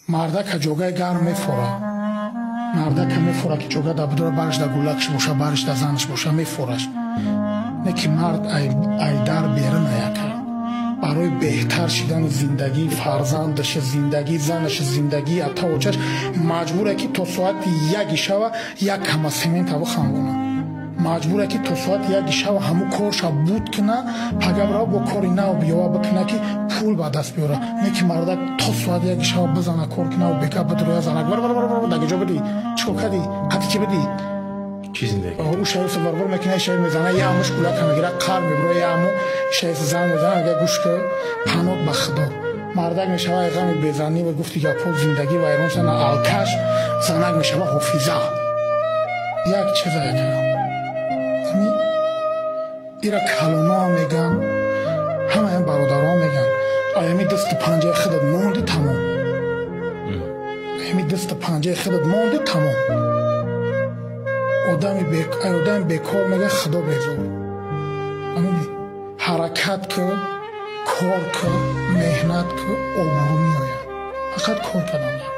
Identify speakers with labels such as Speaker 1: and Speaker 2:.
Speaker 1: Мардака ҷогаи гарм мефора, мардака мефора, ки ҷога да бидора, барш да гулакш боша, барш да занаш боша, мефораш. Не ки мард ай дар берун аяка барои беҳтар шидани зиндагии фарзандаш, зиндагии занаш, зиндагии ата очаш маҷбуре, ки то соати 1 шава як кама семента бихангона, маҷбуре, ки то соати 1 шава ҳамун корша буд куна, пага бирава, бо кори нав биёва бикуна, ки пул ба даст биёра. Не ки мардак то соати 1 шава бизана, кор кунаву бека бидроя, занак бар бар бар, даги ҷо бидӣ, чӣ кор кардӣ, қати чӣ бидӣ?
Speaker 2: Чӣ зиндагӣ?
Speaker 1: Ӯ шаиса варвар мекуна, шаи мезана, я амуш гулака мегира, қар мебура, я аму шаиса зан мезана, мега: «Гӯш кун, панот ба худо». Мардак мешава ай ғами безанӣ ва гуфти гапҳо зиндагӣ вайрон шудана алкаш, занак мешава ҳофиза. Як чиза яка ами ира калоноам меган, ҳамаям бародарон меган: аями дасту панҷаи худат монди, тамом. Аями дасту панҷаи худат монди, тамом. Одами бекор, мега, худо безор. Ҳаракат кун, кор кун, меҳнат кун, обрӯ меояд. Фақат кор кардан.